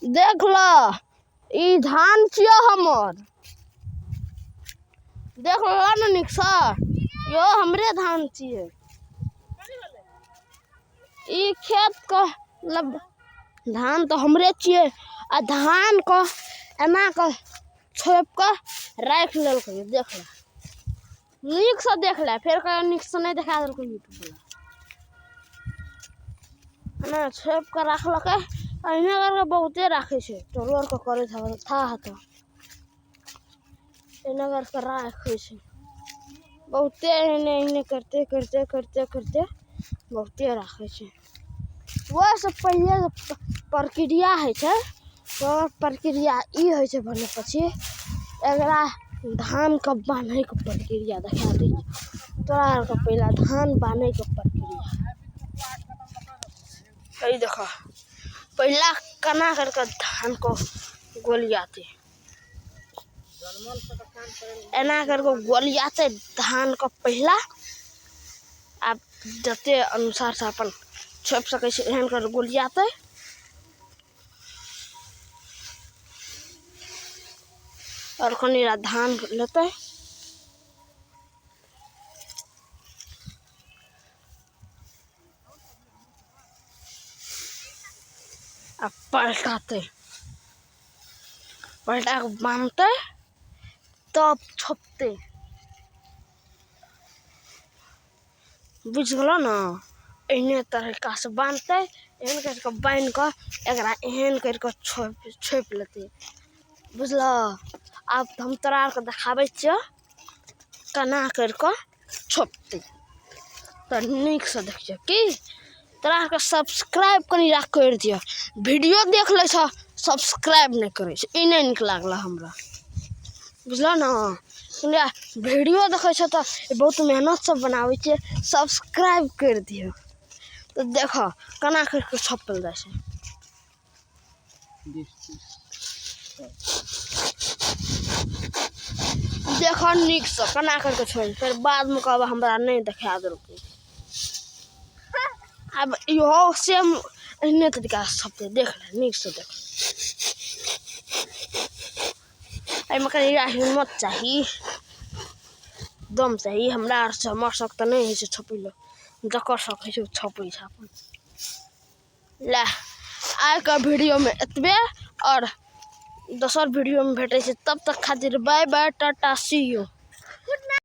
देख ल ई धान छियो हमर। देख ल ने नीक से, यो हमरे धान छियै। ई खेत के मतलब धान तो हमरे छियै आ धान के एना के छोपि के राखि लेलकै। देख ल नीक से, देख ले फेर कहियो नीक से नहि देखा देलकै यूट्यूब वाला। एना छोपि के राखलकै, एहिना करके बहुते राखै छै, टोलो आरके करैत हेबै था हेतौ। एना करके राखै छै बहुते, एहने एहने करते करते करते करते बहुते राखै छै। ओहिसँ पहिले प्रक्रिया होइ छै, तो प्रक्रिया ई होइ छै भने પછી एकरा धानके बान्हैके प्रक्रिया देखा दै छियौ तोरा आरके। पहिले धान बान्हैके प्रक्रिया ई देखऽ, पहिला केना करके धान को गोलियाते, एना करके गोलियाते धान को पहिला। आब जते अनुसार से अपन छोपि सकै छै एहन कर गोलियाते। और कनी धान लेतै आ पलटाते, पलटा के बान्हतै तब छोपतै। बुझि गेलऽ ने? एहने तरीकासँ बान्हतै, एहन करि कऽ बान्हि कऽ एकरा एहन करि कऽ छोपि छोपि लेतै। बुझलऽ? आब हम तोरा आरके देखाबै छियौ केना करि कऽ छोपतै, तऽ नीकसँ देखियौ। की तोरा आरके सब्सक्राइब कनि रा करि दिअ। वीडियो देख लै छऽ, सब्सक्राइब नहि करै छै, ई नहि नीक लागल हमरा। बुझलऽ ने? वीडियो देखै छऽ तऽ बहुत मेहनतसँ बनाबै छियै, सब्सक्राइब करि दिअ। तऽ देखऽ केना करि कऽ छपल जाइ छै। देखऽ नीकसँ केना करि कऽ छोड़ि, फेर बादमे कहबै हमरा नहि देखा देलकै। आब इहो सेम एहने तरीकासँ छपतै। देख ले, नीकसँ देख। एहिमे कनि हिम्मत चाही, दम चाही। हमरा आरसँ हमर शौक तऽ नहि होइ छै छपै लए, जकर शौक होइ छै ओ छपै छै अपन। ले आइके वीडियोमे एतबे, आओर दोसर वीडियोमे भेटै छै, तब तक खातिर bye bye, tata, see you.